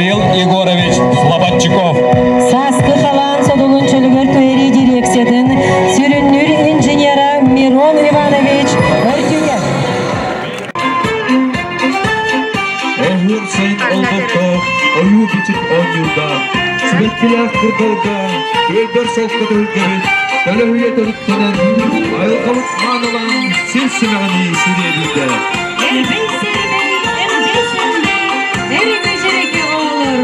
Гаврил Егорович Слободчиков. Сааскы халаан содулун чөлүгэр түһэрии дирекциятын сүрүннүүр инженера Мирон Иванович Өртүгэн. Оһуор сайын олбохтоох, ойуу бичик оонньуурдаах, сибэккилээх кырдалга, күөлбэр солко түһүлгэбит, төлөһүйэ төрүттэнэн, айылҕабыт маанылаан сир симэҕинии сириэдийдэ. Эрбэй-сэрбэй, эмдэй-сэмдэй, эрик-дьэрэки оҕолор,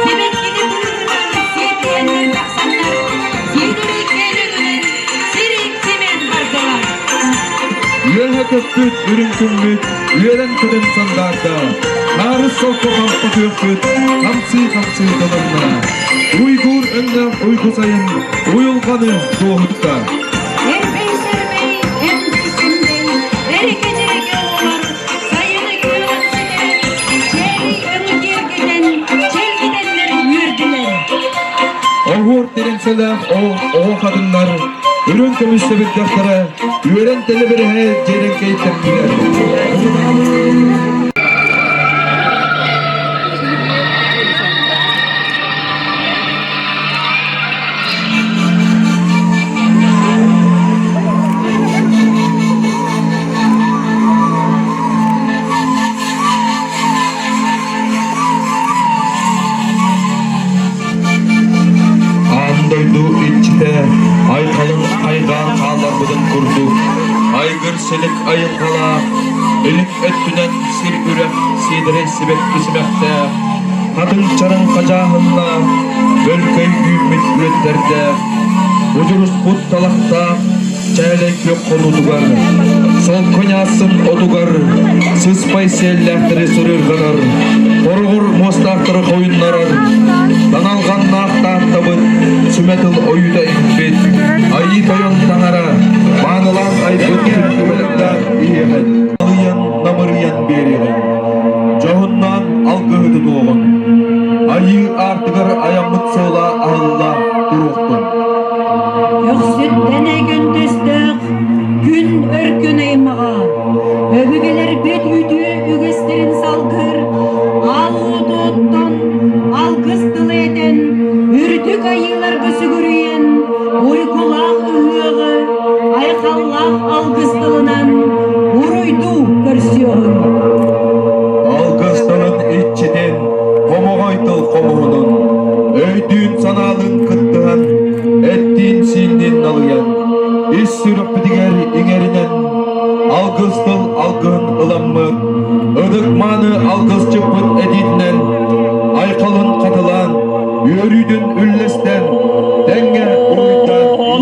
сибэккини быыһынан сиэппиэннэр тахсаннар, сиэдэрэй кэлэн сирин симэн бардылар. Үөһэ көппүт үрүҥ күммүт үөрэн-көтөн сандаарда, хаарыс солко хампа күөхпүт хамсыы-хамсыы тылынна. Уйгуур өҥнөөх уйгу сайын уйулҕаны туоһутта. Эрбэй-сэрбэй, эмдэй-сэмдэй, эрикэ-дьэрэкэ оҕолор сайыны күөҕүн ситэрэн, чээлэй өҥү киэргэтэн, чэлгитэннэр үөрдүлэр. Оһуор тирэнсэлээх оҕо хатыннар үрүҥ көмүс сэбирдэхтэрэ үөрэн тэлэбирэһэ дьиэрэҥкэйдэрдилэр. Аан дойду иччитэ айхалын хайҕаан хаалларбытын курдук, айгыр-силик айылҕалаах, илик өттүнэн сир үрэх сиэдэрэй сибэкки симэхтээх, хатыҥ чараҥ хадьааһыннаах, бөлкөй үүммүт үөттэрдээх, удьуруспут талахтаах чээлэй күөх хонуутугар, солко ньаассын отугар, сыспай сиэллээхтэри сырыырҕанар, хороҕор муостаахтары хойуннарар, таналҕаннаах тааттабыт, сүмэ тыл ойуута иҥпит, Айыы Тойон Таҥара, маанылаах айбыт күндү иһиэхин, алыйан намырыйан биэриэҕин, дьоһуннаан алгыһы тутуоҕун, Айыы аартыгар айаммыт суола аһылла туруохтун. Көхсүттэн көнтөстөөх күн өркөн аймаҕа, өбүгэлэрбит үтүө үгэстэрин салгыр, аал уоту оттон, алгыс тылы этэн, үрдүк айыыларга сүгүрүйэн, уйгулаах ыһыаҕы, айхаллаах алгыс тылынан уруйдуу көрсүөҕүҥ. Алгыс тылын иччитин, хомоҕой тыл хомуһунун, өйдүүн-санаалыын кыттыһан, эттиин-сиинниин налыйан, ис сүрэхпитигэр иҥэринэн, алгыс тыл алгыһын ыламмыт, ытык-мааны алгысчыппыт этиитинэн, айхалын хатылаан, үөрүүтүн үллэстэн, тэҥҥэ уруйдаан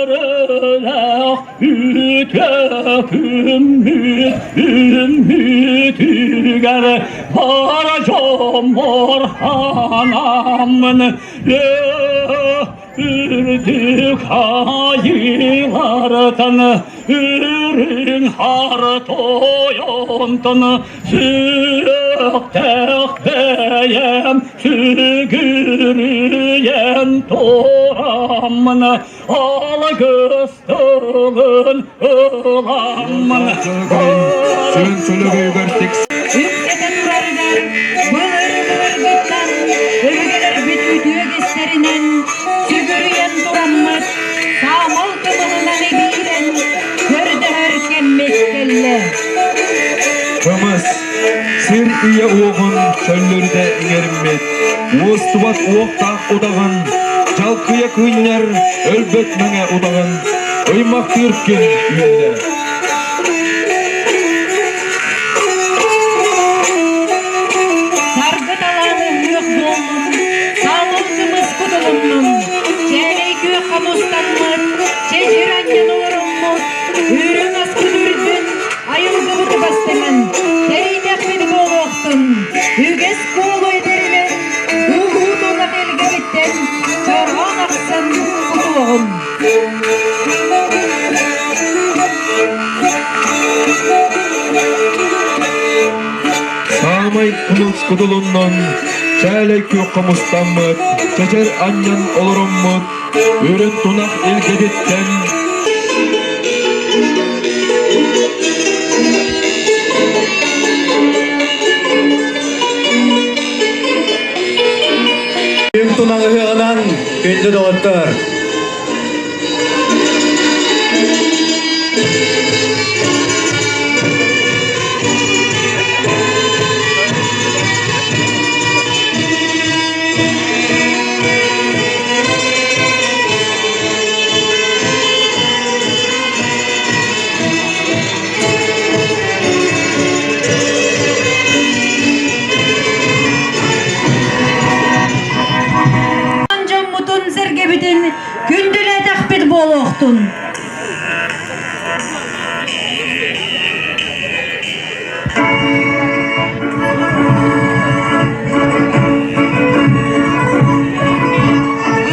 Үөрүүлээх үтө күммүт үммүтүгэр бар дьоммор анаммын үрдүк айыылартан үрүҥ хаар тойонтон сүрэхтээх бэйэм сүгүрүйэн тураммын алгыс тылын ыламмын Сүрүн сөлөгөйүгэр тикс Үктэтэ турарыгар былыр-былыргыттан өбүгэлэрбит үтүө үгэстэринэн сүгүрүйэн тураммыт, саамал кымыһынан эбиирэн көрдөһөр кэммит кэллэ. Кымыс, сир ийэ уоҕун чөллөрүтэ иҥэриммит, уостубат уохтаах удаҕан, дьалкыйа кыынньар өлбөт мэҥэ удаҕан, ыймахтыыр күн үүннэ. Саргы талаан ыһыах буоллун, саалыл кымыс кутулуннун, чээлэй күөх хомустаммыт, чэчир анньан олоруммут, үрүҥ аспыт үрдүн, айылгыбыт бастыҥын, тэрийдэхпит буолуохтун, үгэс буолу этэринэн, улуу тулах илгэбиттэн чорҕоон ахсын кутуоҕум. Чээлэй кымыс кутулуннун, чээлэй күөх хомустаммыт, чэчэр анньан олороммут, үрүн тунах илгэтиттэн Күн тунах ыһыаҕынан күндү доҕоттор! Дьоммутун сэргэбитин күндүлээтэхпит буолуохтун.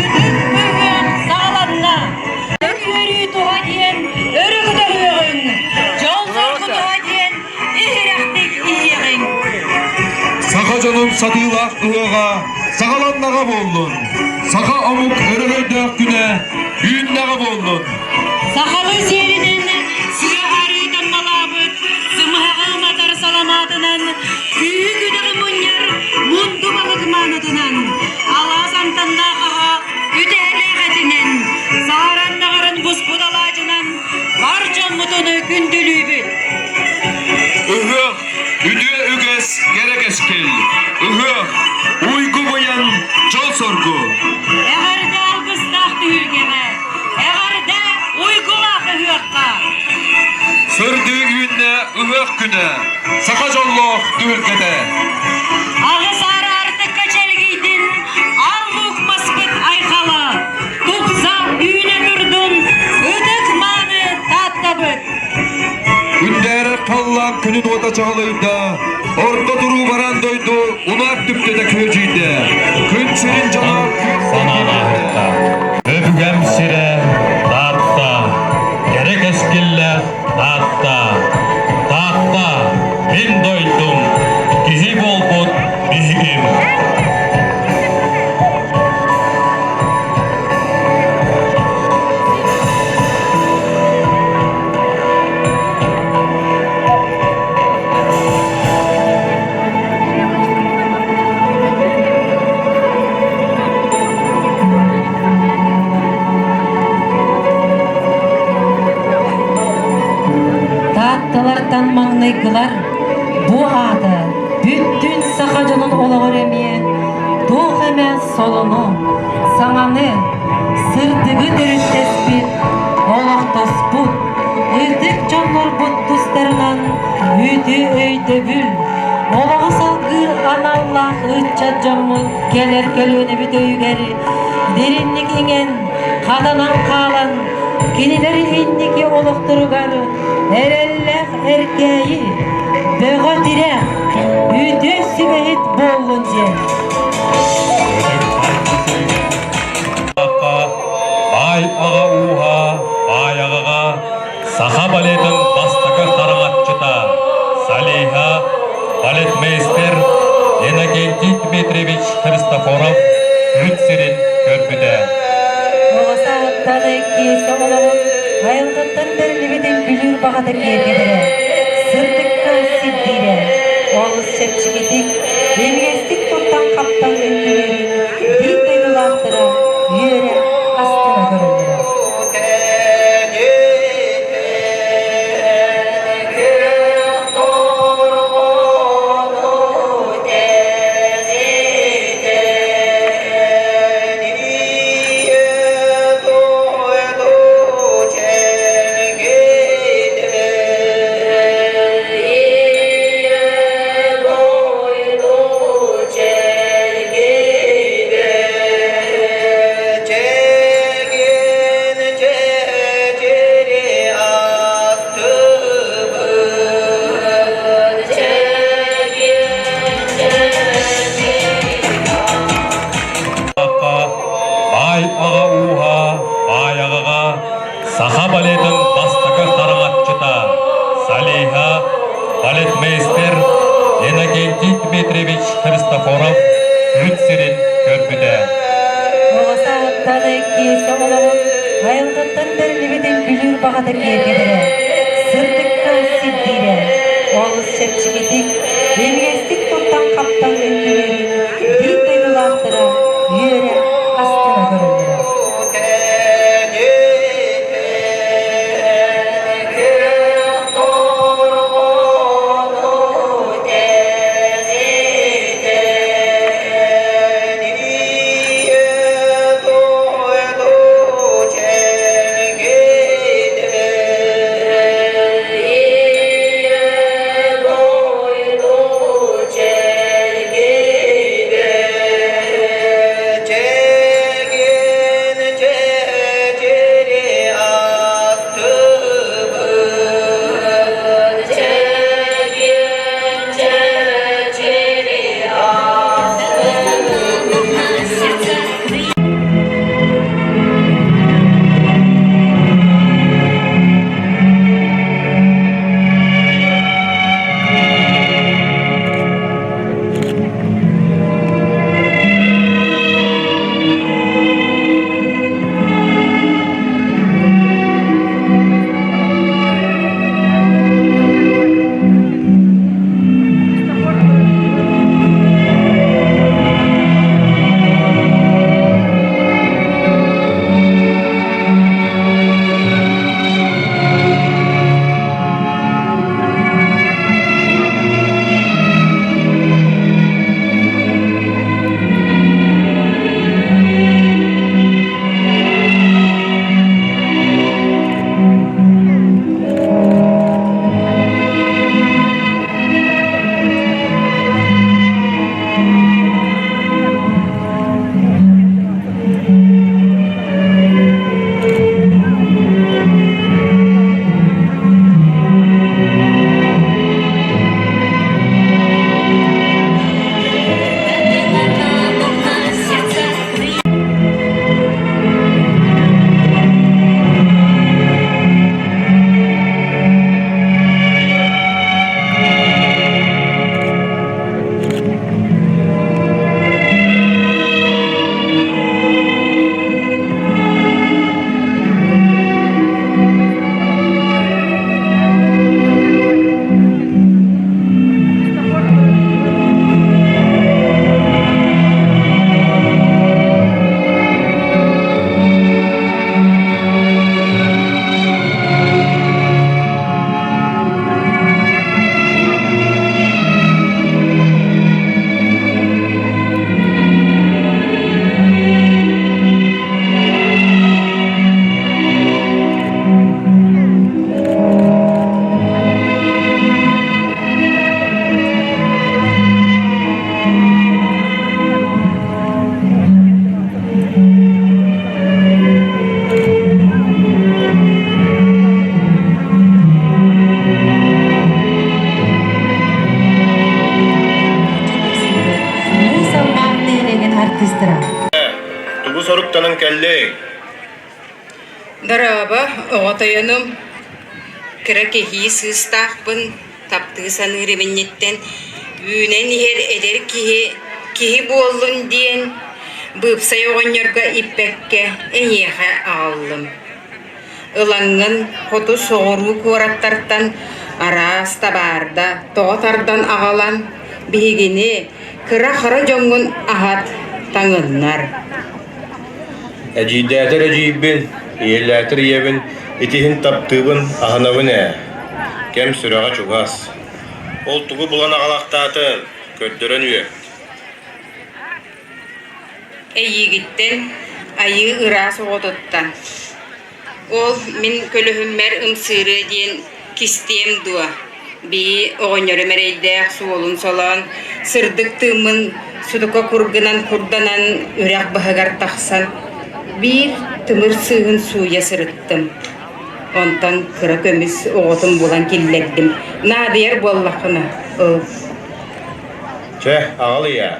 Ытык быһыах саҕаланна. Үөрүү туһа диэн өрө көтөҕүөҕүҥ, дьол-соргу туһа диэн иһирэхтик иһиэҕиҥ. Саха дьонун сатыылаах ыһыаҕа саҕаланнаҕа буоллун! Саха омук өрөгөйдөөх күнэ үүннэҕэ буоллун! Сахалыы сиэринэн сыа-арыы таммалаабыт, сымыһаҕы уматар саламаатынан, күүһү-күдэҕи мунньар мунду балык маанытынан, алаас амтаннаах аһа үтэһэлээх этинэн, саараннаҕарын буспут алаадьынан бар дьоммутун күндүлүүбүт. Ыһыах, үтүө үгэс, кэрэ кэскил. Ыһыах, уйгу быйаҥ, дьол-соргу. Эҕэрдэ алгыстаах түһүлгэҕэ, эҕэрдэ уйгулаах ыһыахха! Сырдыы үүннэ ыһыах күнэ, саха дьоллоох түһүлгэтэ. Аҕыс аара артыкка чэлгийдин, ал луук маспыт айхала, тупса үүнэ турдун, ытык мааны Тааттабыт. Күндээрэр халлаан күнүн уота чаҕылыйда, орто туруу баран дойду унаар түптэтэ күөдьүйдэ. Күн сирин дьоно күөх санаалааһыкка. Өбүгэм сирэ Таатта, кэрэ кэскиллээх Таатта. Таатта, мин дойдум, киһи буолбут биһигим. Таатталартан маҥнайгылар бу аата бүттүүн саха дьонун олоҕор эмиэ туох эмэ солуну, саҥаны, сырдыгы төрүттэспит, олохтоспут, ытык дьоннорбут тустарынан үтүө өйдөбүл, олоҕу салгыыр аналлаах ыччат дьоммут кэлэр көлүөнэбит өйүгэр дириҥник иҥэн, хатанан хаалан, кинилэр инники олохторугар эрэллээх эркээйи, бөҕө тирэх, үтүө сүбэһит буоллун диэн. Баай аҕа ууһа, баай аҕаҕа саха балетын бастакы хараҥаччыта, солиһа, балетмейстер Иннокентий Дмитриевич Христофоров күн сирин көрбүтэ. Оҕо сааһыттан киэсэ олоҕун айылҕаттан бэриллибитин бүлүүр баҕата киэргэтэрэ, сырдыкка сирдиирэ, олус чэпчэкитик, имигэстик туттан-хаптан үҥкүүлүүрүн биир дойдулаахтара үөрэ, астына көрөллөрө. Баай аҕа ууһа, баай аҕаҕа саха балетын бастакы хараҥаччыта, солиһа, балетмейстер Иннокентий Дмитриевич. Дмитриевич Христофоров күн сирин көрбүтэ. Оҕо сааһыттан Киэсэ олоҕун айылҕаттан бэриллибитин күлүүр баҕата киэргэтэрэ, сырдыкка сирдиирэ, олус чэпчэкитик, имигэстик туттан-хаптан үҥкүүлүүрүн биир дойдулаахтара үөрэ, астына көрөллөрө. Уус Алдан нэһилиэгин артыыстара. Тугу соруктанан кэллиҥ? Дорообо, оҕо тойонум. Кыра кэһии сыыстаахпын, таптыы саныыр иминниттэн үүнэн иһэр эдэр киһи киһи буоллун диэн быыпсай оҕонньорго иппэккэ эйиэхэ аҕаллым. Ылаҥҥын хоту соҕуруу куораттартан араас табаарда тоҕо тардан аҕалан биһигини кыра-хара дьоҥҥун аһат, таҥыннар. Эдьиийдээтэр эдьиийбин, ийэлээтэр ийэбин, итиһин таптыыбын, аһынабын ээ. Кэм сүрэҕэ чугас. Ол тугу булан аҕалахтаатын, көрдөрөн үөрт. Эйиигиттэн айыы ыраас оҕотуттан Ол мин көлөһүммэр ымсыырыа диэн кистиэм дуо, бии оҕонньорум эрэйдээх суолун солоон, сырдык тыыммын сутука кургунан курданан үрэх баһыгар тахсан, биир тымыр сыыһын сууйа сырыттым. Онтон кыра көмүс оҕотун булан киллэрдим. Наадыйар буоллаххына ыл. Чэ, аҕал ийээ.